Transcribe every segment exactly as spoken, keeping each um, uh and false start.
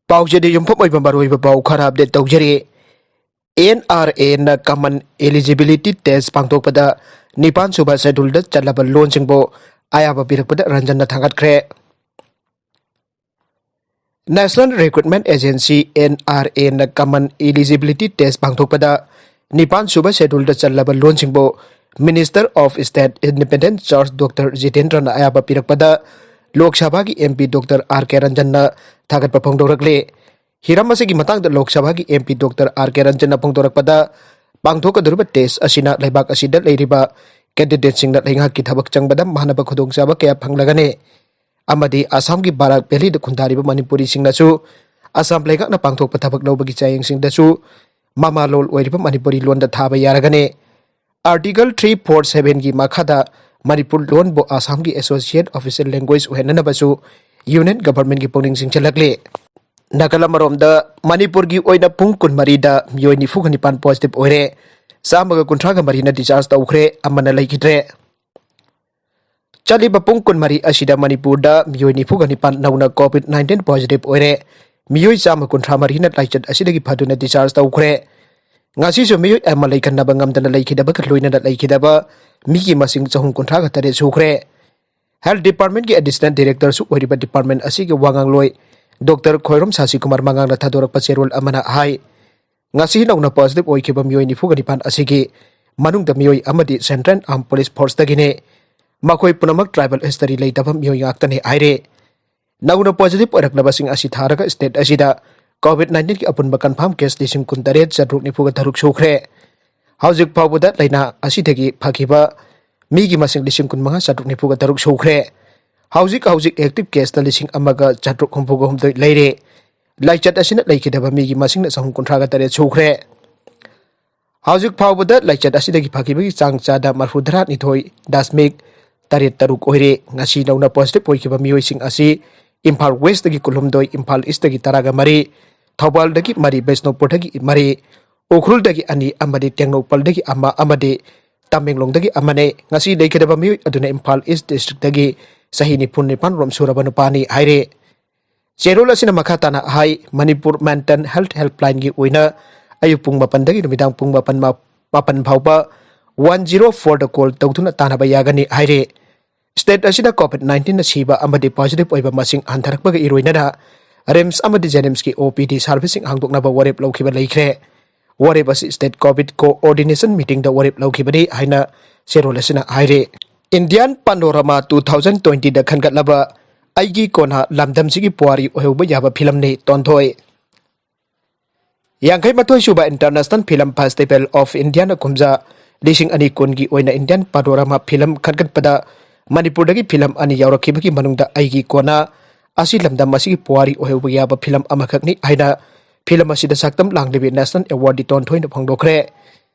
ꯄꯥꯎꯁꯤꯗ ꯌꯨꯝꯐꯝ ꯑꯣꯏꯕ ꯃꯔꯨꯑꯣꯏꯕ ꯄꯥꯎ ꯈꯔ ꯑꯞꯗꯦꯠ ꯇꯧꯖꯔꯤ꯫ ꯑꯦꯟ ꯑꯥꯔ ꯑꯦꯅ ꯀꯃꯟ ꯏꯂꯤꯖꯤꯕꯤꯂꯤꯇꯤ ꯇꯦꯁ ꯄꯥꯡꯊꯣꯛꯄꯗ ꯅꯤꯄꯥꯟ ꯁꯨꯕ ꯁꯦꯗꯨꯜꯗ ꯆꯜꯂꯕ ꯂꯣꯟꯁꯤꯡꯕꯨ ꯑꯌꯥꯕ ꯄꯤꯔꯛꯄꯗ ꯔꯟꯖꯟꯅ ꯊꯥꯒꯠꯈ꯭ꯔꯦ꯫ National Recruitment Agency, N R A, ꯅ ꯀꯃꯟ ꯏꯂꯤꯖꯤꯕꯤꯂꯤꯇꯤ ꯇꯦꯁ ꯄꯥꯡꯊꯣꯛꯄꯗ ꯅꯤꯄꯥꯟ ꯁꯨꯕ ꯁꯦꯗꯨꯜꯗ ꯆꯜꯂꯕ ꯂꯣꯟꯁꯤꯡꯕꯨ Minister of State Independent Charge doctor ꯖꯤꯇꯦꯟꯗ꯭ꯔꯅ ꯑꯌꯥꯕ ꯄꯤꯔꯛꯄꯗ ꯂꯣꯛ ꯁꯚꯥꯒꯤ M P doctor R K ꯔꯟꯖꯟꯅ ꯊꯥꯒꯠꯄ ꯐꯣꯡꯗꯣꯔꯛꯂꯤ꯫ ꯍꯤꯔꯝ ꯑꯁꯤꯒꯤ ꯃꯇꯥꯡꯗ ꯂꯣꯛ ꯁꯚꯥꯒꯤ M P doctor R K ꯔꯟꯖꯟꯅ ꯐꯣꯡꯗꯣꯔꯛꯄꯗ, ꯄꯥꯡꯊꯣꯛꯀꯗꯧꯔꯤꯕ ꯇꯦꯁ ꯑꯁꯤꯅ ꯂꯩꯕꯥꯛ ꯑꯁꯤꯗ ꯂꯩꯔꯤꯕ ꯀꯦꯟꯗꯤꯗꯦꯠꯁꯤꯡꯅ ꯂꯩꯉꯥꯛꯀꯤ ꯊꯕꯛ ꯆꯪꯕꯗ ꯃꯥꯟꯅꯕ ꯈꯨꯗꯣꯡꯆꯥꯕ ꯀꯌꯥ ꯐꯪꯂꯒꯅꯤ ꯑꯃꯗꯤ ꯑꯁꯥꯝꯒꯤ ꯕꯔꯥꯛ ꯚꯦꯂꯤꯗ ꯈꯨꯟꯗꯥꯔꯤꯕ ꯃꯅꯤꯄꯨꯔꯤꯁꯤꯡꯅꯁꯨ ꯑꯁꯥꯝ ꯂꯩꯉꯥꯛꯅ ꯄꯥꯡꯊꯣꯛꯄ ꯊꯕꯛ ꯂꯧꯕꯒꯤ ꯆꯥꯌꯦꯡꯁꯤꯡꯗꯁꯨ ꯃꯃꯥꯂꯣꯟ ꯑꯣꯏꯔꯤꯕ ꯃꯅꯤꯄꯨꯔꯤ ꯂꯣꯟꯗ ꯊꯥꯕ ꯌꯥꯔꯒꯅꯤ꯫ Article three four seven ꯒꯤ ꯃꯈꯥꯗ ꯃꯅꯤꯄꯨꯔ ꯂꯣꯟꯕꯨ ꯑꯁꯥꯝꯒꯤ associate official language ꯑꯣꯏꯍꯟꯅꯅꯕꯁꯨ Union Government ꯀꯤ ꯄꯨꯛꯅꯤꯡ ꯆꯤꯡꯁꯤꯜꯂꯛꯂꯤ꯫ ꯅꯥꯀꯜ ꯑꯃꯔꯣꯝꯗ, ꯃꯅꯤꯄꯨꯔꯒꯤ ꯑꯣꯏꯅ ꯄꯨꯡ ꯀꯨꯟꯃꯔꯤꯗ ꯃꯤꯑꯣꯏ ꯅꯤꯐꯨꯒ ꯅꯤꯄꯥꯟ positive ꯑꯣꯏꯔꯦ, ꯆꯥꯝꯃꯒ ꯀꯨꯟꯊ꯭ꯔꯥꯒ ꯃꯔꯤꯅ discharge ꯇꯧꯈ꯭ꯔꯦ, ꯑꯃꯅ ꯂꯩꯈꯤꯗ꯭ꯔꯦ꯫ ꯆꯠꯂꯤꯕ ꯄꯨꯡ ꯀꯨꯟꯃꯔꯤ ꯑꯁꯤꯗ ꯃꯅꯤꯄꯨꯔꯗ ꯃꯤꯑꯣꯏ ꯅꯤꯐꯨꯒ ꯅꯤꯄꯥꯟ ꯅꯧꯅ COVID nineteen positive ꯑꯣꯏꯔꯦ, ꯃꯤꯑꯣꯏ ꯆꯥꯝꯃ ꯀꯨꯟꯊ꯭ꯔꯥ ꯃꯔꯤꯅ ꯂꯥꯏꯆꯠ ꯑꯁꯤꯗꯒꯤ ꯐꯗꯨꯅ discharge ꯇꯧꯈ꯭ꯔꯦ꯫ ꯉꯁꯤꯁꯨ ꯃꯤꯑꯣꯏ ꯑꯃ ꯂꯩꯈꯟꯅꯕ ꯉꯝꯗꯅ ꯂꯩꯈꯤꯗꯕꯒ ꯂꯣꯏꯅꯅ ꯂꯩꯈꯤꯗꯕ ꯃꯤꯒꯤ ꯃꯁꯤꯡ ꯆꯍꯨꯝ ꯀꯨꯟꯊ꯭ꯔꯥꯒ ꯇꯔꯦꯠ ꯁꯨꯈ꯭ꯔꯦ꯫ Health Department ꯀꯤ Additional Director ꯁꯨ ꯑꯣꯏꯔꯤꯕ department ꯑꯁꯤꯒꯤ ꯋꯥ ꯉꯥꯡꯂꯣꯏ ꯗꯣꯛꯇꯔ ꯈꯣꯏꯔꯣꯝ ꯁꯥꯁꯤꯀꯨꯃꯥꯔ ꯃꯉꯥꯡꯅ ꯊꯥꯗꯣꯔꯛꯄ ꯆꯦꯔꯣꯜ ꯑꯃꯅ ꯍꯥꯏ, ꯉꯁꯤ ꯅꯧꯅ positive ꯑꯣꯏꯈꯤꯕ ꯃꯤꯑꯣꯏ ꯅꯤꯐꯨꯒ ꯅꯤꯄꯥꯟ ꯑꯁꯤꯒꯤ ꯃꯅꯨꯡꯗ ꯃꯤꯑꯣꯏ ꯑꯃꯗꯤ Central Armed Police Force ꯇꯒꯤꯅꯤ꯫ ꯃꯈꯣꯏ ꯄꯨꯝꯅꯃꯛ tribal history ꯂꯩꯇꯕ ꯃꯤꯑꯣꯏ ꯉꯥꯛꯇꯅꯤ ꯍꯥꯏꯔꯦ꯫ ꯅꯧꯅ positive ꯑꯣꯏꯔꯛꯂꯕꯁꯤꯡ ꯑꯁꯤ ꯊꯥꯔꯒ state ꯑꯁꯤꯗ COVID nineteen ꯒꯤ ꯑꯄꯨꯟꯕ confirm case ꯂꯤꯁꯤꯡ ꯀꯨꯟꯇꯔꯦꯠ ꯆꯥꯇ꯭ꯔꯨꯛ ꯅꯤꯐꯨꯒ ꯇꯔꯨꯛ ꯁꯨꯈ꯭ꯔꯦ꯫ ꯍꯧꯖꯤꯛ ꯐꯥꯎꯕꯗ ꯂꯥꯏꯅꯥ ꯑꯁꯤꯗꯒꯤ ꯐꯈꯤꯕ ꯃꯤꯒꯤ ꯃꯁꯤꯡ ꯂꯤꯁꯤꯡ ꯀꯨꯟꯃꯉꯥ ꯆꯥꯇ꯭ꯔꯨꯛ ꯅꯤꯐꯨꯒ ꯇꯔꯨꯛ ꯁꯨꯈ꯭ꯔꯦ꯫ ꯍꯧꯖꯤꯛ ꯍꯧꯖꯤꯛ active case ꯇ ꯂꯤꯁꯤꯡ ꯑꯃꯒ ꯆꯥꯇ꯭ꯔꯨꯛ ꯍꯨꯝꯐꯨꯒ ꯍꯨꯝꯗꯣꯏ ꯂꯩꯔꯦ꯫ ꯂꯥꯏꯆꯠ ꯑꯁꯤꯅ ꯂꯩꯈꯤꯗꯕ ꯃꯤꯒꯤ ꯃꯁꯤꯡꯅ ꯆꯍꯨꯝ ꯀꯨꯟꯊ꯭ꯔꯥꯒ ꯇꯔꯦꯠ ꯁꯨꯈ꯭ꯔꯦ꯫ ꯍꯧꯖꯤꯛ ꯐꯥꯎꯕꯗ ꯂꯥꯏꯆꯠ ꯑꯁꯤꯗꯒꯤ ꯐꯈꯤꯕꯒꯤ ꯆꯥꯡ ꯆꯥꯗ ꯃꯔꯐꯨ ꯇꯔꯥꯅꯤꯊꯣꯏ ꯗꯁꯃꯤꯛ ꯇꯔꯦꯠ ꯇꯔꯨꯛ ꯑꯣꯏꯔꯦ꯫ ꯉꯁꯤ ꯅꯧꯅ positive ꯑꯣꯏꯈꯤꯕ ꯃꯤꯑꯣꯏꯁꯤꯡ ꯑꯁꯤ ꯏꯝꯐꯥꯜ West ꯇꯒꯤ ꯀꯨꯟꯍꯨꯝꯗꯣꯏ, ꯏꯝꯐꯥꯜ East ꯇꯒꯤ ꯇꯔꯥꯒ ꯃꯔꯤ, ꯊꯧꯕꯥꯜꯗꯒꯤ ꯃꯔꯤ, ꯕꯤꯁꯅꯨꯄꯨꯔꯗꯒꯤ ꯃꯔꯤ, ꯎꯈ꯭ꯔꯨꯜꯗꯒꯤ ꯑꯅꯤ ꯑꯃꯗꯤ ꯇꯦꯡꯅꯧꯄꯜꯗꯒꯤ ꯑꯃ ꯑꯃꯗꯤ ꯇꯃꯦꯡꯂꯣꯡꯗꯒꯤ ꯑꯃꯅꯤ꯫ ꯉꯁꯤ ꯂꯩꯈꯤꯗꯕ ꯃꯤꯑꯣꯏ ꯑꯗꯨꯅ ꯏꯝꯐꯥꯜ East district ꯇꯒꯤ ꯆꯍꯤ ꯅꯤꯐꯨ ꯅꯤꯄꯥꯟ ꯔꯣꯝ ꯁꯨꯔꯕ ꯅꯨꯄꯥꯅꯤ ꯍꯥꯏꯔꯦ꯫ ꯆꯦꯔꯣꯜ ꯑꯁꯤꯅ ꯃꯈꯥ ꯇꯥꯅ ꯍꯥꯏ, ꯃꯅꯤꯄꯨꯔ ꯃꯦꯟꯇꯦꯜ ꯍꯦꯜꯊ ꯍꯦꯜꯞꯂꯥꯏꯟꯒꯤ ꯑꯣꯏꯅ ꯑꯌꯨꯛ ꯄꯨꯡ ꯃꯥꯄꯟꯗꯒꯤ ꯅꯨꯃꯤꯗꯥꯡ ꯄꯨꯡ ꯃꯥꯄꯟ ꯃꯥ-, ꯃꯥꯄꯟ ꯐꯥꯎꯕ ꯋꯥꯟ ꯖꯤꯔꯣ ꯐꯣꯔꯗ ꯀꯣꯜ ꯇꯧꯗꯨꯅ ꯇꯥꯟꯅꯕ ꯌꯥꯒꯅꯤ ꯍꯥꯏꯔꯤ꯫ ꯁ꯭ꯇꯦꯠ ꯑꯁꯤꯗ ꯀꯣꯚꯤꯗ ꯅꯥꯏꯟꯇꯤꯟꯅ ꯁꯤꯕ ꯑꯃꯗꯤ ꯄꯣꯖꯤꯇꯤꯚ ꯑꯣꯏꯕ ꯃꯁꯤꯡ ꯍꯟꯊꯔꯛꯄꯒ ꯏꯔꯣꯏꯅꯅ ꯔꯤꯝꯁ ꯑꯃꯗꯤ ꯖꯦꯅꯤꯝꯁꯀꯤ ꯑꯣ ꯄꯤ ꯗꯤ ꯁꯥꯔꯚꯤꯁꯁꯤꯡ ꯍꯥꯡꯗꯣꯛꯅꯕ ꯋꯥꯔꯦꯞ ꯂꯧꯈꯤꯕ ꯂꯩꯈ꯭ꯔꯦ꯫ ꯋꯥꯔꯦꯞ ꯑꯁꯤ ꯁ꯭ꯇꯦꯠ ꯀꯣꯚꯤꯗ ꯀꯣꯑꯣꯔꯗꯤꯅꯦꯁꯟ ꯃꯤꯇꯤꯡꯗ ꯋꯥꯔꯦꯞ ꯂꯧꯈꯤꯕꯅꯤ ꯍꯥꯏꯅ ꯆꯦꯔꯣꯜ ꯑꯁꯤꯅ ꯍꯥꯏꯔꯤ꯫ ꯏꯟꯗꯤꯌꯥꯟ ꯄꯥꯅꯣꯔꯥꯃꯥ ꯇꯨ ꯊꯥꯎꯖꯟ ꯇ꯭ꯋꯦꯟꯇꯤꯗ ꯈꯟꯒꯠꯂꯕ ꯑꯩꯒꯤ ꯀꯣꯟꯅ ꯂꯝꯗꯝꯁꯤꯒꯤ ꯄꯨꯋꯥꯔꯤ ꯑꯣꯏꯍꯧꯕ ꯌꯥꯕ ꯐꯤꯂꯝꯅꯤ ꯇꯣꯟꯊꯣꯏ꯫ ꯌꯥꯡꯈꯩ ꯃꯥꯊꯣꯏ ꯁꯨꯕ ꯏꯟꯇꯔꯅꯦꯁꯅꯦꯜ ꯐꯤꯂꯝ ꯐꯦꯁꯇꯤꯚꯦꯜ ꯑꯣꯐ ꯏꯟꯗꯤꯌꯥꯅ ꯀꯨꯝꯖꯥ ꯂꯤꯁꯤꯡ ꯑꯅꯤ ꯀꯨꯟꯒꯤ ꯑꯣꯏꯅ ꯏꯟꯗꯤꯌꯥꯟ ꯄꯥꯅꯣꯔꯥꯃꯥ ꯐꯤꯂꯝ ꯈꯟꯒꯠꯄꯗ ꯃꯅꯤꯄꯨꯔꯗꯒꯤ ꯐꯤꯂꯝ ꯑꯅꯤ ꯌꯥꯎꯔꯛꯈꯤꯕꯒꯤ ꯃꯅꯨꯡꯗ ꯑꯩꯒꯤ ꯀꯣꯟꯅ ꯑꯁꯤ ꯂꯝꯗꯝ ꯑꯁꯤꯒꯤ ꯄꯨꯋꯥꯔꯤ ꯑꯣꯏꯍꯧꯕ ꯌꯥꯕ ꯐꯤꯂꯝ ꯑꯃꯈꯛꯅꯤ ꯍꯥꯏꯅ ꯐꯤꯂꯝ ꯑꯁꯤꯗ ꯁꯛꯇꯝ ꯂꯥꯡꯂꯤꯕꯤ ꯅꯦꯁꯅꯦꯜ ꯑꯦꯋꯥꯔꯗ ꯇꯣꯟꯊꯣꯏꯅ ꯐꯣꯡꯗꯣꯛꯈ꯭ꯔꯦ꯫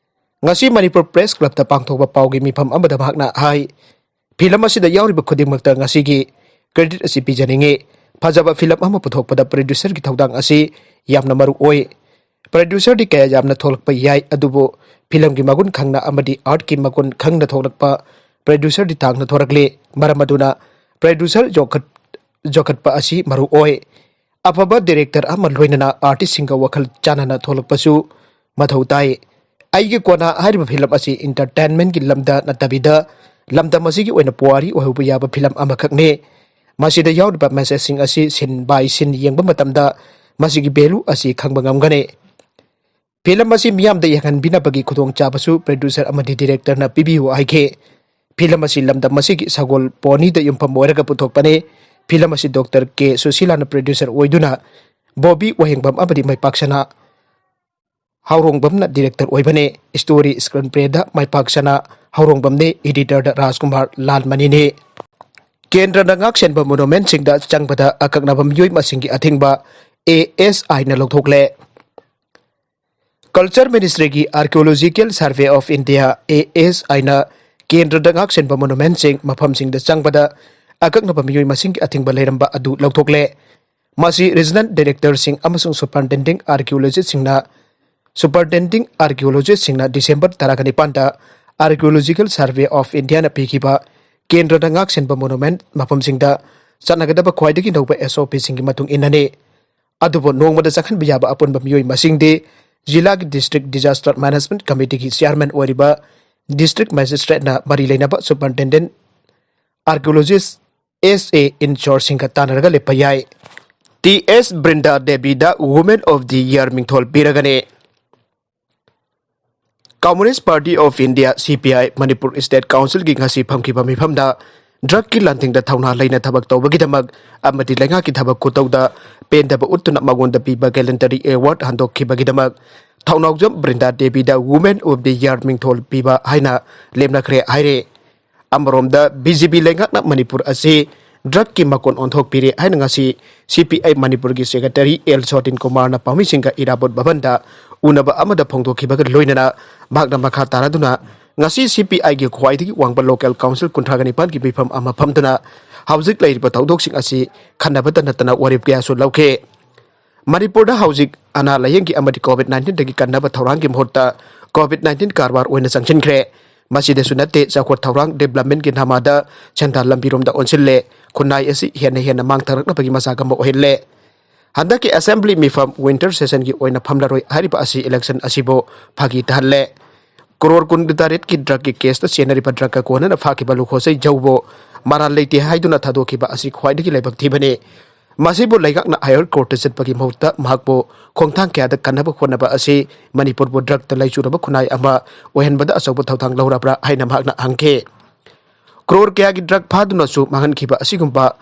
ꯉꯁꯤ ꯃꯅꯤꯄꯨꯔ ꯄ꯭ꯔꯦꯁ ꯀ꯭ꯂꯕꯇ ꯄꯥꯡꯊꯣꯛꯄ ꯄꯥꯎꯒꯤ ꯃꯤꯐꯝ ꯑꯃꯗ ꯃꯍꯥꯛꯅ ꯍꯥꯏ, ꯐꯤꯂꯝ ꯑꯁꯤꯗ ꯌꯥꯎꯔꯤꯕ ꯈꯨꯗꯤꯡꯃꯛꯇ ꯉꯁꯤꯒꯤ ꯀ꯭ꯔꯦꯗꯤꯠ ꯑꯁꯤ ꯄꯤꯖꯅꯤꯡꯏ꯫ ꯐꯖꯕ ꯐꯤꯂꯝ ꯑꯃ ꯄꯨꯊꯣꯛꯄꯗ ꯄ꯭ꯔꯣꯗ꯭ꯌꯨꯁꯔꯒꯤ ꯊꯧꯗꯥꯡ ꯑꯁꯤ ꯌꯥꯝꯅ ꯃꯔꯨ ꯑꯣꯏ꯫ ꯄ꯭ꯔꯣꯗ꯭ꯌꯨꯁꯔꯗꯤ ꯀꯌꯥ ꯌꯥꯝꯅ ꯊꯣꯛꯂꯛꯄ ꯌꯥꯏ, ꯑꯗꯨꯕꯨ ꯐꯤꯂꯝꯒꯤ ꯃꯒꯨꯟ ꯈꯪꯅ ꯑꯃꯗꯤ ꯑꯥꯔꯠꯀꯤ ꯃꯒꯨꯟ ꯈꯪꯅ ꯊꯣꯛꯂꯛꯄ ꯄ꯭ꯔꯣꯗ꯭ꯌꯨꯁꯔꯗꯤ ꯇꯥꯡꯅ ꯊꯣꯔꯛꯂꯤ꯫ ꯃꯔꯝ ꯑꯗꯨꯅ ꯄ꯭ꯔꯣꯗ꯭ꯌꯨꯁꯔ ꯌꯣꯛꯈꯠ-, ꯌꯣꯛꯈꯠꯄ ꯑꯁꯤ ꯃꯔꯨ ꯑꯣꯏ꯫ ꯑꯐꯕ ꯗꯤꯔꯦꯛꯇꯔ ꯑꯃ ꯂꯣꯏꯅꯅ ꯑꯥꯔꯇꯤꯁꯁꯤꯡꯒ ꯋꯥꯈꯜ ꯆꯥꯟꯅꯅ ꯊꯣꯛꯂꯛꯄꯁꯨ ꯃꯊꯧ ꯇꯥꯏ꯫ ꯑꯩꯒꯤ ꯀꯣꯟꯅ ꯍꯥꯏꯔꯤꯕ ꯐꯤꯂꯝ ꯑꯁꯤ ꯏꯟꯇꯔꯇꯦꯟꯃꯦꯟꯒꯤ ꯂꯝꯗ ꯅꯠꯇꯕꯤꯗ ꯂꯝꯗꯝ ꯑꯁꯤꯒꯤ ꯑꯣꯏꯅ ꯄꯨꯋꯥꯔꯤ ꯑꯣꯏꯍꯧꯕ ꯌꯥꯕ ꯐꯤꯂꯝ ꯑꯃꯈꯛꯅꯤ꯫ ꯃꯁꯤꯗ ꯌꯥꯎꯔꯤꯕ ꯃꯦꯁꯦꯖꯁꯤꯡ ꯑꯁꯤ ꯁꯤꯟ ꯕꯥꯏ ꯁꯤꯟ ꯌꯦꯡꯕ ꯃꯇꯝꯗ ꯃꯁꯤꯒꯤ ꯚꯦꯂꯨ ꯑꯁꯤ ꯈꯪꯕ ꯉꯝꯒꯅꯤ꯫ ꯐꯤꯂꯝ ꯑꯁꯤ ꯃꯤꯌꯥꯝꯗ ꯌꯦꯡꯍꯟꯕꯤꯅꯕꯒꯤ ꯈꯨꯗꯣꯡꯆꯥꯕꯁꯨ ꯄ꯭ꯔꯣꯗ꯭ꯌꯨꯁꯔ ꯑꯃꯗꯤ ꯗꯤꯔꯦꯛꯇꯔꯅ ꯄꯤꯕꯤꯌꯨ ꯍꯥꯏꯈꯤ꯫ ꯐꯤꯂꯝ ꯑꯁꯤ ꯂꯝꯗꯝ ꯑꯁꯤꯒꯤ ꯁꯒꯣꯜ ꯄꯣꯅꯤꯗ ꯌꯨꯝꯐꯝ ꯑꯣꯏꯔꯒ ꯄꯨꯊꯣꯛꯄꯅꯤ꯫ ꯐꯤꯂꯝ ꯑꯁꯤ ꯗꯣꯛꯇꯔ ꯀꯦ ꯁꯨꯁꯤꯂꯥꯅ ꯄ꯭ꯔꯣꯗ꯭ꯌꯨꯁꯔ ꯑꯣꯏꯗꯨꯅ ꯕꯣꯕꯤ ꯋꯥꯍꯦꯡꯕꯝ ꯑꯃꯗꯤ ꯃꯥꯏꯄꯥꯛꯁꯅꯥ ꯍꯥꯎꯔꯣꯡꯕꯝꯅ ꯗꯤꯔꯦꯛꯇꯔ ꯑꯣꯏꯕꯅꯤ꯫ ꯁ꯭ꯇꯣꯔꯤ ꯁ꯭ꯀ꯭ꯔꯤꯟ ꯄ꯭ꯂꯦꯗ ꯃꯥꯏꯄꯥꯛꯁꯅꯥ ꯍꯥꯎꯔꯣꯡꯕꯝꯅꯤ, ꯏꯗꯤꯇꯔꯗ ꯔꯥꯖꯀꯨꯃꯥꯔ ꯂꯥꯜꯃꯅꯤꯅꯤ꯫ ꯀꯦꯟꯗ꯭ꯔꯅ ꯉꯥꯛꯁꯦꯟꯕ ꯃꯣꯅꯨꯃꯦꯟꯠꯁꯤꯡꯗ ꯆꯪꯕꯗ ꯑꯀꯛꯅꯕ ꯃꯤꯑꯣꯏ ꯃꯁꯤꯡꯒꯤ ꯑꯊꯤꯡꯕ ꯑꯦ ꯑꯦꯁ ꯑꯥꯏꯅ ꯂꯧꯊꯣꯛꯂꯦ꯫ ꯀꯜꯆꯔ ꯃꯤꯅꯤꯁꯇ꯭ꯔꯤꯒꯤ archaeological survey of India, A S ꯑꯥꯏꯅ ꯀꯦꯟꯗ꯭ꯔꯗ ꯉꯥꯛꯁꯦꯟꯕ ꯃꯣꯅꯨꯃꯦꯟꯠꯁꯤꯡ ꯃꯐꯝꯁꯤꯡꯗ ꯆꯪꯕꯗ ꯑꯀꯛꯅꯕ ꯃꯤꯑꯣꯏ ꯃꯁꯤꯡꯒꯤ ꯑꯊꯤꯡꯕ ꯂꯩꯔꯝꯕ ꯑꯗꯨ ꯂꯧꯊꯣꯛꯂꯦ꯫ ꯃꯁꯤ ꯔꯤꯖꯅꯦꯜ ꯗꯥꯏꯔꯦꯛꯇꯔꯁꯤꯡ ꯑꯃꯁꯨꯡ ꯁꯨꯄꯔꯤꯟꯇꯦꯟꯗꯤꯡ ꯑꯥꯔꯀꯤꯑꯣꯂꯣꯖꯤꯁꯁꯤꯡꯅ, ꯁꯨꯄꯔꯤꯟꯇꯦꯟꯗꯤꯡ ꯑꯥꯔꯀꯤꯑꯣꯂꯣꯖꯤꯁꯁꯤꯡꯅ ꯗꯤꯁꯦꯝꯕꯔ ꯇꯔꯥꯅꯤꯄꯥꯟꯗ ꯑꯥꯔꯀꯤꯑꯣꯂꯣꯖꯤꯀꯦꯜ ꯁꯔꯚꯦ ꯑꯣꯐ ꯏꯟꯗꯤꯌꯥꯅ ꯄꯤꯈꯤꯕ ꯀꯦꯟꯗ꯭ꯔꯗ ꯉꯥꯛꯁꯦꯟꯕ ꯃꯣꯅꯨꯃꯦꯟꯠ ꯃꯐꯝꯁꯤꯡꯗ ꯆꯠꯅꯒꯗꯕ ꯈ꯭ꯋꯥꯏꯗꯒꯤ ꯅꯧꯕ S O P ꯁꯤꯡꯒꯤ ꯃꯇꯨꯡ ꯏꯟꯅꯅꯤ꯫ ꯑꯗꯨꯕꯨ ꯅꯣꯡꯃꯗ ꯆꯪꯍꯟꯕ ꯌꯥꯕ ꯑꯄꯨꯟꯕ ꯃꯤꯑꯣꯏ ꯃꯁꯤꯡꯗꯤ ꯖꯤꯂꯥꯒꯤ District Disaster Management Committeeꯒꯤ Chairman ꯑꯣꯏꯔꯤꯕ District Magistrateꯅ ꯃꯔꯤ ꯂꯩꯅꯕ Superintendent Archaeologist S A in chargeꯁꯤꯡꯒ ꯇꯥꯟꯅꯔꯒ ꯂꯦꯞꯄ ꯌꯥꯏ꯫ T S ꯕ꯭ꯔꯤꯟꯗꯥ ꯗꯦꯕꯤꯗ Women of the Year ꯃꯤꯡꯊꯣꯜ ꯄꯤꯔꯒꯅꯤ꯫ Communist Party of India, C P I, Manipur State Councilꯒꯤ ꯉꯁꯤ ꯐꯝꯈꯤꯕ ꯃꯤꯐꯝꯗ drugꯀꯤ ꯂꯥꯟꯊꯦꯡꯗ ꯊꯧꯅꯥ ꯂꯩꯅ ꯊꯕꯛ ꯇꯧꯕꯒꯤꯗꯃꯛ ꯑꯃꯗꯤ ꯂꯩꯉꯥꯛꯀꯤ ꯊꯕꯛ ꯈꯨꯇꯧꯗ ꯄꯦꯟꯗꯕ ꯎꯠꯇꯨꯅ ꯃꯉꯣꯟꯗ ꯄꯤꯕ Gallantry Award ꯍꯟꯗꯣꯛꯈꯤꯕꯒꯤꯗꯃꯛ Thounaojam ꯕ꯭ꯔꯤꯟꯗꯥ ꯗꯦꯕꯤꯗ Women of the Year ꯃꯤꯡꯊꯣꯜ ꯄꯤꯕ ꯍꯥꯏꯅ ꯂꯦꯞꯅꯈ꯭ꯔꯦ ꯍꯥꯏꯔꯦ꯫ ꯑꯃꯔꯣꯝꯗ, B J P ꯂꯩꯉꯥꯛꯅ ꯃꯅꯤꯄꯨꯔ ꯑꯁꯤ drugꯀꯤ ꯃꯀꯣꯟ ꯑꯣꯟꯊꯣꯛꯄꯤꯔꯦ ꯍꯥꯏꯅ ꯉꯁꯤ C P I ꯃꯅꯤꯄꯨꯔꯒꯤ Secretary L ꯁꯣꯇꯤꯟ ꯀꯨꯃꯥꯔꯅ ꯄꯥꯎꯃꯤꯁꯤꯡꯒ ꯏꯔꯥꯕꯣꯠ ꯚꯕꯟꯗ ꯎꯅꯕ ꯑꯃꯗ ꯐꯣꯡꯗꯣꯛꯈꯤꯕꯒ ꯂꯣꯏꯅꯅ ꯃꯍꯥꯛꯅ ꯃꯈꯥ ꯇꯥꯔꯗꯨꯅ ꯉꯁꯤ C P Iꯒꯤ ꯈ꯭ꯋꯥꯏꯗꯒꯤ ꯋꯥꯡꯕ local council ꯀꯨꯟꯊ꯭ꯔꯥꯒ ꯅꯤꯄꯥꯟꯒꯤ ꯃꯤꯐꯝ ꯑꯃ ꯐꯝꯗꯨꯅ ꯍꯧꯖꯤꯛ ꯂꯩꯔꯤꯕ ꯊꯧꯗꯣꯛꯁꯤꯡ ꯑꯁꯤ ꯈꯟꯅꯕꯇ ꯅꯠꯇꯅ ꯋꯥꯔꯦꯞ ꯀꯌꯥꯁꯨ ꯂꯧꯈꯤ꯫ ꯃꯅꯤꯄꯨꯔꯗ ꯍꯧꯖꯤꯛ ꯑꯅꯥ ꯂꯥꯌꯦꯡꯒꯤ ꯑꯃꯗꯤ COVID nineteenꯗꯒꯤ ꯀꯟꯅꯕ ꯊꯧꯔꯥꯡꯒꯤ ꯃꯍꯨꯠꯇ COVID nineteen ꯀꯔꯕꯥꯔ ꯑꯣꯏꯅ ꯆꯪꯁꯤꯟꯈ꯭ꯔꯦ꯫ ꯃꯁꯤꯗꯁꯨ ꯅꯠꯇꯦ, ꯆꯥꯎꯈꯠ ꯊꯧꯔꯥꯡ developmentꯀꯤ ꯅꯃꯥꯗ ꯁꯦꯟꯗꯥꯟ ꯂꯝꯕꯤꯔꯣꯝꯗ ꯑꯣꯟꯁꯤꯜꯂꯦ꯫ ꯈꯨꯟꯅꯥꯏ ꯑꯁꯤ ꯍꯦꯟꯅ ꯍꯦꯟꯅ ꯃꯥꯡ ꯊꯥꯔꯛꯅꯕꯒꯤ ꯃꯆꯥꯛ ꯑꯃ ꯑꯣꯏꯍꯜꯂꯦ꯫ ꯍꯟꯗꯛꯀꯤ assembly ꯃꯤꯐꯝ winter sessionꯒꯤ ꯑꯣꯏꯅ ꯐꯝꯂꯔꯣꯏ ꯍꯥꯏꯔꯤꯕ ꯑꯁꯤ election ꯑꯁꯤꯕꯨ ꯐꯥꯒꯤ ꯇꯥꯍꯜꯂꯦ꯫ ꯀ꯭ꯔꯣꯔ ꯀꯨꯟꯇꯔꯦꯠꯀꯤ drugꯀꯤ caseꯇ ꯆꯦꯟꯅꯔꯤꯕ drugꯀ ꯀꯣꯟꯅꯅ ꯐꯥꯈꯤꯕ ꯂꯨꯈꯣꯁꯩ ꯖꯧꯕꯨ ꯃꯔꯥꯜ ꯂꯩꯇꯦ ꯍꯥꯏꯗꯨꯅ ꯊꯥꯗꯣꯛꯈꯤꯕ ꯑꯁꯤ ꯈ꯭ꯋꯥꯏꯗꯒꯤ ꯂꯥꯏꯕꯛ ꯊꯤꯕꯅꯤ꯫ ꯃꯁꯤꯕꯨ ꯂꯩꯉꯥꯛꯅ higher courtꯇ ꯆꯠꯄꯒꯤ ꯃꯍꯨꯠꯇ ꯃꯍꯥꯛꯄꯨ ꯈꯣꯡꯊꯥꯡ ꯀꯌꯥꯗ ꯀꯟꯅꯕ ꯍꯣꯠꯅꯕ ꯑꯁꯤ ꯃꯅꯤꯄꯨꯔꯕꯨ drugꯇ ꯂꯥꯏꯆꯨꯔꯕ ꯈꯨꯟꯅꯥꯏ ꯑꯃ ꯑꯣꯏꯍꯟꯕꯗ ꯑꯆꯧꯕ ꯊꯧꯗꯥꯡ ꯂꯧꯔꯕ꯭ꯔꯥ ꯍꯥꯏꯅ ꯃꯍꯥꯛꯅ ꯍꯪꯈꯤ꯫ ꯀ꯭ꯔꯣꯔ ꯀꯌꯥꯒꯤ drug ꯐꯥꯗꯨꯅꯁꯨ ꯃꯥꯡꯍꯟꯈꯤꯕ ꯑꯁꯤꯒꯨꯝꯕ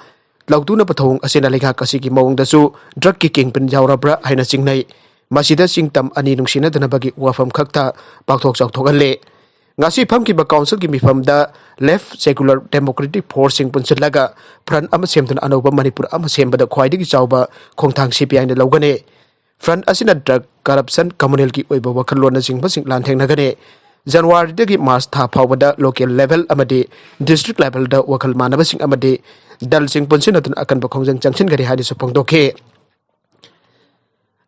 ꯂꯧꯗꯨꯅꯕ ꯊꯧꯑꯣꯡ ꯑꯁꯤꯅ ꯂꯩꯉꯥꯛ ꯑꯁꯤꯒꯤ ꯃꯑꯣꯡꯗꯁꯨ drugꯀꯤ kingpin ꯌꯥꯎꯔꯕ꯭ꯔꯥ ꯍꯥꯏꯅ ꯆꯤꯡꯅꯩ꯫ ꯃꯁꯤꯗ ꯆꯤꯡ ꯇꯝ ꯑꯅꯤ ꯅꯨꯡꯁꯤꯅꯗꯅꯕꯒꯤ ꯋꯥꯐꯝ ꯈꯛꯇ ꯄꯥꯛꯊꯣꯛ ꯆꯥꯎꯊꯣꯛꯍꯜꯂꯦ꯫ ꯉꯁꯤ ꯐꯝꯈꯤꯕ councilꯒꯤ ꯃꯤꯐꯝꯗ left secular democratic forceꯁꯤꯡ ꯄꯨꯟꯁꯤꯜꯂꯒ front ꯑꯃ ꯁꯦꯝꯗꯨꯅ ꯑꯅꯧꯕ ꯃꯅꯤꯄꯨꯔ ꯑꯃ ꯁꯦꯝꯕꯗ ꯈ꯭ꯋꯥꯏꯗꯒꯤ ꯆꯥꯎꯕ ꯈꯣꯡꯊꯥꯡ C P Iꯅ ꯂꯧꯒꯅꯤ꯫ Front ꯑꯁꯤꯅ drug, corruption, communalꯒꯤ ꯑꯣꯏꯕ ꯋꯥꯈꯜꯂꯣꯟꯅꯆꯤꯡꯕꯁꯤꯡ ꯂꯥꯟꯊꯦꯡꯅꯒꯅꯤ꯫ Januaryꯗꯒꯤ March ꯊꯥ ꯐꯥꯎꯕꯗ local level ꯑꯃꯗꯤ district levelꯗ ꯋꯥꯈꯜ ꯃꯥꯟꯅꯕꯁꯤꯡ ꯑꯃꯗꯤ ꯗꯜꯁꯤꯡ ꯄꯨꯟꯁꯤꯟꯅꯗꯨꯅ ꯑꯀꯟꯕ ꯈꯣꯡꯖꯪ ꯆꯪꯁꯤꯟꯒꯅꯤ ꯍꯥꯏꯅꯁꯨ ꯐꯣꯡꯗꯣꯛꯈꯤ꯫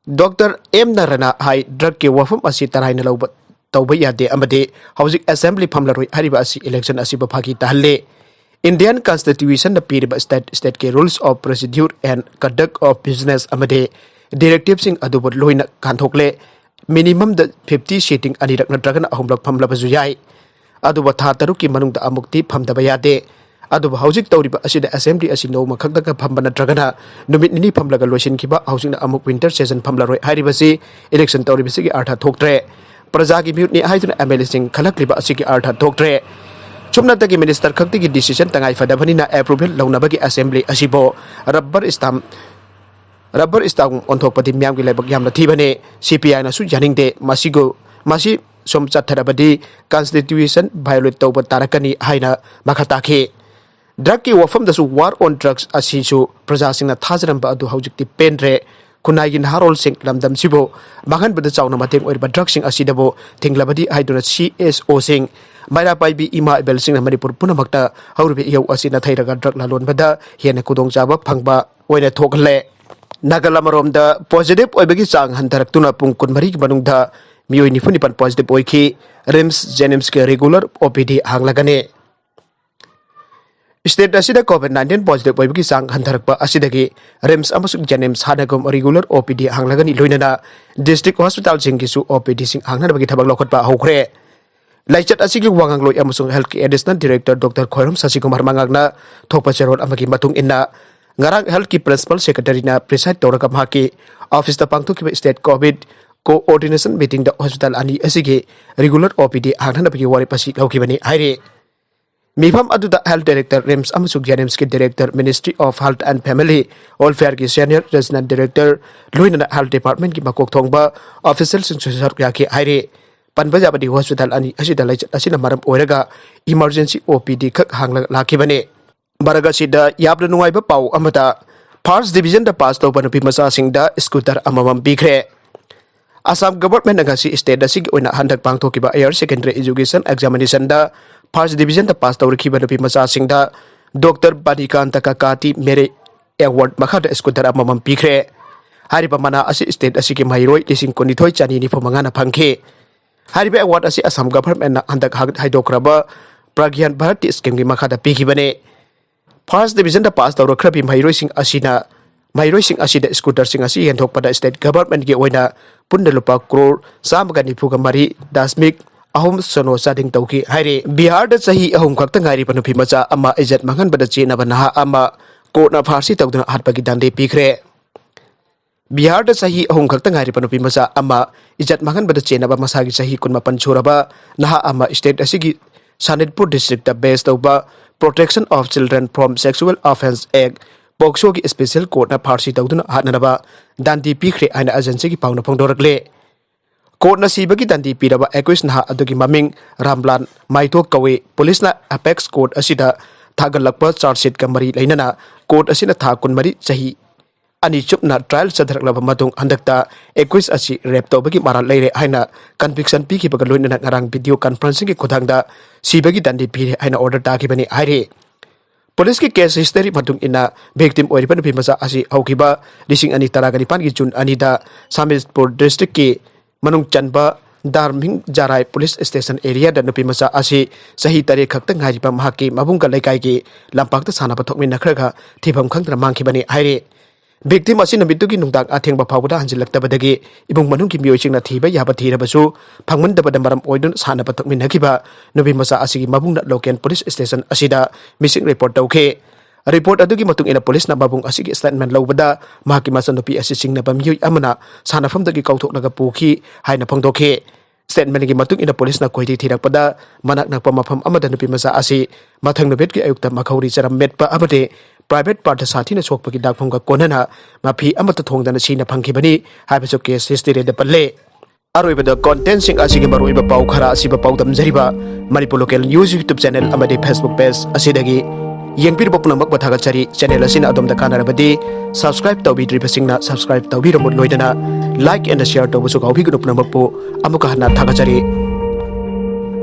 Doctor M ꯅꯥꯔꯥꯌꯅ ꯍꯥꯏ, drugꯀꯤ ꯋꯥꯐꯝ ꯑꯁꯤ ꯇꯔꯥꯏꯅ ꯂꯧꯕ ꯇꯧꯕ ꯌꯥꯗꯦ ꯑꯃꯗꯤ ꯍꯧꯖꯤꯛ assembly ꯐꯝꯂꯔꯣꯏ ꯍꯥꯏꯔꯤꯕ ꯑꯁꯤ election ꯑꯁꯤꯕꯨ ꯐꯥꯒꯤ ꯇꯥꯍꯜꯂꯤ꯫ Indian Constitution ꯅ ꯄꯤꯔꯤꯕ state, state ꯀꯤ Rules of Procedure and Conduct of Business ꯑꯃꯗꯤ Directive ꯁꯤꯡ ꯑꯗꯨꯕꯨ ꯂꯣꯏꯅ ꯀꯥꯟꯊꯣꯛꯂꯦ꯫ Minimum ꯗ fifty seating ꯑꯅꯤꯔꯛ ꯅꯠꯇ꯭ꯔꯒꯅ ꯑꯍꯨꯝꯂꯛ ꯐꯝꯂꯕꯁꯨ ꯌꯥꯏ꯫ ꯑꯗꯨꯕꯨ ꯊꯥ ꯇꯔꯨꯛꯀꯤ ꯃꯅꯨꯡꯗ ꯑꯃꯨꯛꯇꯤ ꯐꯝꯗꯕ ꯌꯥꯗꯦ꯫ ꯑꯗꯨꯕꯨ ꯍꯧꯖꯤꯛ ꯇꯧꯔꯤꯕ ꯑꯁꯤꯗ assembly ꯑꯁꯤ ꯅꯣꯡꯃ ꯈꯛꯇꯒ ꯐꯝꯕ ꯅꯠꯇ꯭ꯔꯒꯅ ꯅꯨꯃꯤꯠ ꯅꯤꯅꯤ ꯐꯝꯂꯒ ꯂꯣꯏꯁꯤꯟꯈꯤꯕ, ꯍꯧꯖꯤꯛꯅ ꯑꯃꯨꯛ winter session ꯐꯝꯂꯔꯣꯏ ꯍꯥꯏꯔꯤꯕꯁꯤ election ꯇꯧꯔꯤꯕꯁꯤꯒꯤ ꯑꯔꯊ ꯊꯣꯛꯇ꯭ꯔꯦ꯫ ꯄ꯭ꯔꯖꯥꯒꯤ ꯃꯤꯍꯨꯠꯅꯤ ꯍꯥꯏꯗꯨꯅ MLA ꯁꯤꯡ ꯈꯜꯂꯛꯂꯤꯕ ꯑꯁꯤꯒꯤ ꯑꯔꯊ ꯊꯣꯛꯇ꯭ꯔꯦ꯫ ꯁꯨꯞꯅꯇꯒꯤ minister ꯈꯛꯇꯒꯤ decision ꯇꯉꯥꯏ ꯐꯗꯕꯅꯤꯅ approval ꯂꯧꯅꯕꯒꯤ assembly ꯑꯁꯤꯕꯨ rubber stamp, rubber stamp ꯑꯣꯟꯊꯣꯛꯄꯗꯤ ꯃꯤꯌꯥꯝꯒꯤ ꯂꯥꯏꯕꯛ ꯌꯥꯝꯅ ꯊꯤꯕꯅꯤ꯫ CPI ꯅꯁꯨ ꯌꯥꯅꯤꯡꯗꯦ꯫ ꯃꯁꯤꯒꯨ-, ꯃꯁꯤ ꯁꯨꯝ ꯆꯠꯊꯔꯕꯗꯤ constitution violate ꯇꯧꯕ ꯇꯥꯔꯛꯀꯅꯤ ꯍꯥꯏꯅ ꯃꯈꯥ ꯇꯥꯈꯤ꯫ Drug ꯀꯤ ꯋꯥꯐꯝꯗꯁꯨ war on drugs ꯑꯁꯤꯁꯨ ꯄ꯭ꯔꯖꯥꯁꯤꯡꯅ ꯊꯥꯖꯔꯝꯕ ꯑꯗꯨ ꯍꯧꯖꯤꯛꯇꯤ ꯄꯦꯟꯗ꯭ꯔꯦ꯫ ꯈꯨꯟꯅꯥꯏꯒꯤ ꯅꯍꯥꯔꯣꯜꯁꯤꯡ ꯂꯝꯗꯝꯁꯤꯕꯨ ꯃꯥꯡꯍꯟꯕꯗ ꯆꯥꯎꯅ ꯃꯇꯦꯡ ꯑꯣꯏꯔꯤꯕ drug ꯁꯤꯡ ꯑꯁꯤꯗꯕꯨ ꯊꯤꯡꯂꯕꯗꯤ ꯍꯥꯏꯗꯨꯅ CSO ꯁꯤꯡ, ꯃꯩꯔꯥ ꯄꯥꯏꯕꯤ ꯏꯃꯥ ꯏꯕꯦꯜꯁꯤꯡꯅ ꯃꯅꯤꯄꯨꯔ ꯄꯨꯝꯅꯃꯛꯇ ꯍꯧꯔꯤꯕ ꯏꯍꯧ ꯑꯁꯤꯅ ꯊꯩꯔꯒ drug ꯂꯂꯣꯟꯕꯗ ꯍꯦꯟꯅ ꯈꯨꯗꯣꯡꯆꯥꯕ ꯐꯪꯕ ꯑꯣꯏꯅ ꯊꯣꯛꯍꯜꯂꯦ꯫ ꯅꯥꯒꯥꯂꯥꯟ ꯑꯃꯔꯣꯝꯗ positive ꯑꯣꯏꯕꯒꯤ ꯆꯥꯡ ꯍꯟꯊꯔꯛꯇꯨꯅ ꯄꯨꯡ ꯀꯨꯟꯃꯔꯤꯒꯤ ꯃꯅꯨꯡꯗ ꯃꯤꯑꯣꯏ ꯅꯤꯐꯨ ꯅꯤꯄꯥꯟ positive ꯑꯣꯏꯈꯤ꯫ RIMS JNIMS ꯀꯤ regular OPD ꯍꯥꯡꯂꯒꯅꯤ꯫ State ꯑꯁꯤꯗ COVID nineteen positive ꯑꯣꯏꯕꯒꯤ ꯆꯥꯡ ꯍꯟꯊꯔꯛꯄ ꯑꯁꯤꯗꯒꯤ RIMS ꯑꯃꯁꯨꯡ JNIMS ꯍꯥꯟꯅꯒꯨꯝ regular OPD ꯍꯥꯡꯂꯒꯅꯤ, ꯂꯣꯏꯅꯅ district hospital ꯁꯤꯡꯒꯤꯁꯨ OPD ꯁꯤꯡ ꯍꯥꯡꯅꯅꯕꯒꯤ ꯊꯕꯛ ꯂꯧꯈꯠꯄ ꯍꯧꯈ꯭ꯔꯦ꯫ ꯂꯥꯏꯆꯠ ꯑꯁꯤꯒꯤ ꯋꯥꯉꯥꯡꯂꯣꯏ ꯑꯃꯁꯨꯡ health ꯀꯤ additional director Doctor ꯈ꯭ꯋꯥꯏꯔꯝ ꯁꯁꯤꯀꯨꯃꯥꯔ ꯃꯉꯥꯡꯅ ꯊꯣꯛꯄ ꯆꯦꯔꯣꯜ ꯑꯃꯒꯤ ꯃꯇꯨꯡ ꯏꯟꯅ, ꯉꯔꯥꯡ health ꯀꯤ principal secretary ꯅ preside ꯇꯧꯔꯒ ꯃꯍꯥꯛꯀꯤ office ꯇ ꯄꯥꯡꯊꯣꯛꯈꯤꯕ state COVID coordination meeting ꯗ hospital ꯑꯅꯤ ꯑꯁꯤꯒꯤ regular OPD ꯍꯥꯡꯅꯅꯕꯒꯤ ꯋꯥꯔꯦꯞ ꯑꯁꯤ ꯂꯧꯈꯤꯕꯅꯤ ꯍꯥꯏꯔꯤ꯫ ꯃꯤꯐꯝ ꯑꯗꯨꯗ health director, RIMS ꯑꯃꯁꯨꯡ JNIMS ꯀꯤ director, Ministry of Health and Family Welfare ꯒꯤ senior regional director, ꯂꯣꯏꯅꯅ health department ꯀꯤ ꯃꯀꯣꯛ ꯊꯣꯡꯕ official ꯁꯤꯡꯁꯨ ꯁꯔꯨꯛ ꯌꯥꯈꯤ ꯍꯥꯏꯔꯤ꯫ ꯄꯟꯕ ꯌꯥꯕꯗꯤ, hospital ꯑꯅꯤ ꯑꯁꯤꯗ ꯂꯥꯏꯆꯠ ꯑꯁꯤꯅ ꯃꯔꯝ ꯑꯣꯏꯔꯒ emergency OPD ꯈꯛ ꯍꯥꯡꯂꯒ ꯂꯥꯛꯈꯤꯕꯅꯤ꯫ ꯃꯔꯛ ꯑꯁꯤꯗ ꯌꯥꯝꯅ ꯅꯨꯡꯉꯥꯏꯕ ꯄꯥꯎ ꯑꯃꯗ, first division ꯗ pass ꯇꯧꯕ ꯅꯨꯄꯤ ꯃꯆꯥꯁꯤꯡꯗ scooter ꯑꯃꯃꯝ ꯄꯤꯈ꯭ꯔꯦ꯫ ꯑꯁꯥꯝ government ꯅ ꯉꯁꯤ state ꯑꯁꯤꯒꯤ ꯑꯣꯏꯅ ꯍꯟꯗꯛ ꯄꯥꯡꯊꯣꯛꯈꯤꯕ higher secondary education examination ꯗ first division ꯗ pass ꯇꯧꯔꯛꯈꯤꯕ ꯅꯨꯄꯤ ꯃꯆꯥꯁꯤꯡꯗ Doctor ꯕꯥꯅꯤꯀꯥꯟꯇ ꯀꯀꯥꯇꯤ ꯃꯦꯔꯤꯠ award ꯃꯈꯥꯗ scooter ꯑꯃꯃꯝ ꯄꯤꯈ꯭ꯔꯦ꯫ ꯍꯥꯏꯔꯤꯕ ꯃꯅꯥ ꯑꯁꯤ state ꯑꯁꯤꯒꯤ ꯃꯍꯩꯔꯣꯏ ꯂꯤꯁꯤꯡ ꯀꯨꯟꯅꯤꯊꯣꯏ ꯆꯥꯅꯤ ꯅꯤꯐꯨ ꯃꯉꯥꯅ ꯐꯪꯈꯤ꯫ ꯍꯥꯏꯔꯤꯕ award ꯑꯁꯤ ꯑꯁꯥꯝ government ꯅ ꯍꯟꯗꯛ ꯍꯥ-, ꯍꯥꯏꯗꯣꯛꯈ꯭ꯔꯕ ꯄ꯭ꯔꯒ꯭ꯌꯥꯟ ꯚꯥꯔꯇꯤ ꯁ꯭ꯀꯤꯝꯒꯤ ꯃꯈꯥꯗ ꯄꯤꯈꯤꯕꯅꯤ꯫ ꯐꯥꯔꯁ ꯗꯤꯕꯤꯖꯟꯗ ꯄꯥꯁ ꯇꯧꯔꯛꯈ꯭ꯔꯕꯤ ꯃꯍꯩꯔꯣꯏꯁꯤꯡ ꯑꯁꯤꯅ ꯃꯍꯩꯔꯣꯏꯁꯤꯡ ꯑꯁꯤꯗ ꯁ꯭ꯀꯨꯇꯔꯁꯤꯡ ꯑꯁꯤ ꯌꯦꯟꯊꯣꯛꯄꯗ ꯁ꯭ꯇꯦꯠ ꯒꯚꯔꯟꯃꯦꯟꯠꯀꯤ ꯑꯣꯏꯅ ꯄꯨꯟꯅ ꯂꯨꯄꯥ ꯀ꯭ꯔꯣꯔ ꯆꯥꯝꯃꯒ ꯅꯤꯐꯨꯒ ꯃꯔꯤ ꯗꯁꯃꯤꯛ ꯑꯍꯨꯝ ꯁꯤꯅꯣ ꯆꯥꯗꯤꯡ ꯇꯧꯈꯤ ꯍꯥꯏꯔꯤ꯫ ꯕꯤꯍꯥꯔꯗ ꯆꯍꯤ ꯑꯍꯨꯝ ꯈꯛꯇ ꯉꯥꯏꯔꯤꯕ ꯅꯨꯄꯤ ꯃꯆꯥ ꯑꯃ ꯏꯖꯠ ꯃꯥꯡꯍꯟꯕꯗ ꯆꯦꯟꯅꯕ ꯅꯍꯥ ꯑꯃ ꯀꯣꯔꯠꯅ ꯐꯥꯔꯁꯤ ꯇꯧꯗꯨꯅ ꯍꯥꯠꯄꯒꯤ ꯗꯥꯟꯗꯤ ꯄꯤꯈ꯭ꯔꯦ꯫ ꯕꯤꯍꯥꯔꯗ ꯆꯍꯤ ꯑꯍꯨꯝ ꯈꯛꯇ ꯉꯥꯏꯔꯤꯕ ꯅꯨꯄꯤ ꯃꯆꯥ ꯑꯃ ꯏꯖꯠ ꯃꯥꯡꯍꯟꯕꯗ ꯆꯦꯟꯅꯕ ꯃꯁꯥꯒꯤ ꯆꯍꯤ ꯀꯨꯟꯃꯥꯄꯟ ꯁꯨꯔꯕ ꯅꯍꯥ ꯑꯃ ꯁ꯭ꯇꯦꯠ ꯑꯁꯤꯒꯤ ꯁꯥꯅꯤꯠꯄꯨꯔ ꯗꯤꯁꯇ꯭ꯔꯤꯛꯇ ꯕꯦꯁ ꯇꯧꯕ Protection of Children from Sexual Offence Act, ꯄꯣꯛꯁꯣꯒꯤ ꯁ꯭ꯄꯦꯁꯤꯌꯦꯜ ꯀꯣꯔꯠꯅ ꯐꯥꯔꯁꯤ ꯇꯧꯗꯨꯅ ꯍꯥꯠꯅꯅꯕ ꯗꯥꯟꯗꯤ ꯄꯤꯈ꯭ꯔꯦ ꯍꯥꯏꯅ ꯑꯦꯖꯦꯟꯁꯤꯒꯤ ꯄꯥꯎꯅ ꯐꯣꯡꯗꯣꯔꯛꯂꯦ꯫ ꯀꯣꯔꯠꯅ ꯁꯤꯕꯒꯤ ꯗꯥꯟꯗꯤ ꯄꯤꯔꯕ ꯑꯦꯀ꯭ꯌꯨꯁ ꯅꯍꯥ ꯑꯗꯨꯒꯤ ꯃꯃꯤꯡ ꯔꯥꯝꯂꯥꯜ ꯃꯥꯏꯊꯣꯛ ꯀꯧꯏ꯫ ꯄꯨꯂꯤꯁꯅ ꯑꯦꯄꯦꯛꯁ ꯀꯣꯔꯠ ꯑꯁꯤꯗ ꯊꯥꯒꯠꯂꯛꯄ ꯆꯥꯔꯖꯁꯤꯠꯀ ꯃꯔꯤ ꯂꯩꯅꯅ ꯀꯣꯔꯠ ꯑꯁꯤꯅ ꯊꯥ ꯀꯨꯟꯃꯔꯤ ꯆꯍꯤ ꯑꯅꯤ ꯆꯨꯞꯅ ꯇ꯭ꯔꯥꯌꯦꯜ ꯆꯠꯊꯔꯛꯂꯕ ꯃꯇꯨꯡ ꯍꯟꯗꯛꯇ ꯑꯦꯀ꯭ꯌꯨꯁ ꯑꯁꯤ ꯔꯦꯞ ꯇꯧꯕꯒꯤ ꯃꯔꯥꯜ ꯂꯩꯔꯦ ꯍꯥꯏꯅ ꯀꯟꯚꯤꯛꯁꯟ ꯄꯤꯈꯤꯕꯒ ꯂꯣꯏꯅꯅ ꯉꯔꯥꯡ ꯚꯤꯗꯤꯑꯣ ꯀꯟꯐꯔꯦꯟꯁꯤꯡꯒꯤ ꯈꯨꯠꯊꯥꯡꯗ ꯁꯤꯕꯒꯤ ꯗꯥꯟꯗꯤ ꯄꯤꯔꯦ ꯍꯥꯏꯅ ꯑꯣꯔꯗꯔ ꯇꯥꯈꯤꯕꯅꯤ ꯍꯥꯏꯔꯤ꯫ ꯄꯨꯂꯤꯁꯀꯤ ꯀꯦꯁ ꯍꯤꯁꯇꯔꯤ ꯃꯇꯨꯡ ꯏꯟꯅ ꯚꯤꯛꯇꯤꯝ ꯑꯣꯏꯔꯤꯕ ꯅꯨꯄꯤ ꯃꯆꯥ ꯑꯁꯤ ꯍꯧꯈꯤꯕ ꯂꯤꯁꯤꯡ ꯑꯅꯤ ꯇꯔꯥꯒ ꯅꯤꯄꯥꯟꯒꯤ ꯖꯨꯟ ꯑꯅꯤꯗ ꯁꯥꯅꯤꯠꯄꯨꯔ ꯗꯤꯁꯇ꯭ꯔꯤꯛꯀꯤ ꯃꯅꯨꯡ ꯆꯟꯕ ꯗꯥꯔꯃꯤꯡ ꯖꯥꯔꯥꯏ ꯄꯨꯂꯤꯁ ꯁ꯭ꯇꯦꯁꯟ ꯑꯦꯔꯤꯌꯥꯗ ꯅꯨꯄꯤ ꯃꯆꯥ ꯑꯁꯤ ꯆꯍꯤ ꯇꯔꯦꯠ ꯈꯛꯇ ꯉꯥꯏꯔꯤꯕ ꯃꯍꯥꯛꯀꯤ ꯃꯕꯨꯡꯒ ꯂꯩꯀꯥꯏꯒꯤ ꯂꯝꯄꯥꯛꯇ ꯁꯥꯟꯅꯕ ꯊꯣꯛꯃꯤꯟꯅꯈ꯭ꯔꯒ ꯊꯤꯐꯝ ꯈꯪꯗꯅ ꯃꯥꯡꯈꯤꯕꯅꯤ ꯍꯥꯏꯔꯤ꯫ ꯚꯤꯛꯇꯤꯝ ꯑꯁꯤ ꯅꯨꯃꯤꯠꯇꯨꯒꯤ ꯅꯨꯡꯗꯥꯡ ꯑꯊꯦꯡꯕ ꯐꯥꯎꯕꯗ ꯍꯟꯖꯤꯜꯂꯛꯇꯕꯗꯒꯤ ꯏꯃꯨꯡ ꯃꯅꯨꯡꯒꯤ ꯃꯤꯑꯣꯏꯁꯤꯡꯅ ꯊꯤꯕ ꯌꯥꯕ ꯊꯤꯔꯕꯁꯨ ꯐꯪꯃꯟꯗꯕꯅ ꯃꯔꯝ ꯑꯣꯏꯗꯨꯅ ꯁꯥꯟꯅꯕ ꯊꯣꯛꯃꯤꯟꯅꯈꯤꯕ ꯅꯨꯄꯤ ꯃꯆꯥ ꯑꯁꯤꯒꯤ ꯃꯕꯨꯡꯅ ꯂꯣꯀꯦꯜ ꯄꯨꯂꯤꯁ ꯁ꯭ꯇꯦꯁꯟ ꯑꯁꯤꯗ ꯃꯤꯁꯤꯡ ꯔꯤꯄꯣꯔꯠ ꯇꯧꯈꯤ꯫ ꯔꯤꯄꯣꯔꯠ ꯑꯗꯨꯒꯤ ꯃꯇꯨꯡ ꯏꯟꯅ ꯄꯨꯂꯤꯁꯅ ꯃꯕꯨꯡ ꯑꯁꯤꯒꯤ ꯁ꯭ꯇꯦꯠꯃꯦꯟꯠ ꯂꯧꯕꯗ ꯃꯍꯥꯛꯀꯤ ꯃꯆꯟꯅꯨꯄꯤ ꯑꯁꯤ ꯆꯤꯡꯅꯕ ꯃꯤꯑꯣꯏ ꯑꯃꯅ ꯁꯥꯟꯅꯐꯝꯗꯒꯤ ꯀꯥꯎꯊꯣꯛꯂꯒ ꯄꯨꯈꯤ ꯍꯥꯏꯅ ꯐꯣꯡꯗꯣꯛꯈꯤ꯫ ꯁ꯭ꯇꯦꯠꯃꯦꯟꯠꯀꯤ ꯃꯇꯨꯡ ꯏꯟꯅ ꯄꯨꯂꯤꯁꯅ ꯀꯣꯏꯊꯤ ꯊꯤꯔꯛꯄꯗ ꯃꯅꯥꯛ ꯅꯛꯄ ꯃꯐꯝ ꯑꯃꯗ ꯅꯨꯄꯤ ꯃꯆꯥ ꯑꯁꯤ ꯃꯊꯪ ꯅꯨꯃꯤꯠꯀꯤ ꯑꯌꯨꯛꯇ ꯃꯈꯧꯔꯤ ꯆꯔꯝ ꯃꯦꯠꯄ ꯑꯃꯗꯤ ꯄ꯭ꯔꯥꯏꯚꯦꯠ ꯄꯥꯔꯠꯇ ꯁꯥꯊꯤꯅ ꯁꯣꯛꯄꯒꯤ ꯗꯥꯛꯐꯝꯒ ꯀꯣꯟꯅꯅ ꯃꯐꯤ ꯑꯃꯠꯇ ꯊꯣꯡꯗꯅ ꯁꯤꯅ ꯐꯪꯈꯤꯕꯅꯤ ꯍꯥꯏꯕꯁꯨ ꯀꯦꯁ ꯍꯤꯁꯇꯔꯤꯗ ꯄꯜꯂꯦ꯫ ꯑꯔꯣꯏꯕꯗ ꯀꯣꯟꯇꯦꯟꯠꯁꯤꯡ ꯑꯁꯤꯒꯤ ꯃꯔꯨꯑꯣꯏꯕ ꯄꯥꯎ ꯈꯔ ꯑꯁꯤꯕ ꯄꯥꯎꯗꯝꯖꯔꯤꯕ Manipur local news YouTube channel ꯑꯃꯗꯤ Facebook ꯄꯦꯖ ꯑꯁꯤꯗꯒꯤ ꯌꯦꯡꯕꯤꯔꯤꯕ ꯄꯨꯝꯅꯃꯛꯄꯨ ꯊꯥꯒꯠꯆꯔꯤ꯫ ꯆꯦꯅꯦꯜ ꯑꯁꯤꯅ ꯑꯗꯣꯝꯗ ꯀꯥꯟꯅꯔꯕꯗꯤ subscribe ꯇꯧꯕꯤꯗ꯭ꯔꯤꯕꯁꯤꯡꯅ subscribe ꯇꯧꯕꯤꯔꯝꯃꯨ, ꯂꯣꯏꯅꯅ like and share ꯇꯧꯕꯁꯨ ꯀꯥꯎꯕꯤꯒꯅꯨ꯫ ꯄꯨꯝꯅꯃꯛꯄꯨ ꯑꯃꯨꯛꯀ ꯍꯟꯅ ꯊꯥꯒꯠꯆꯔꯤ꯫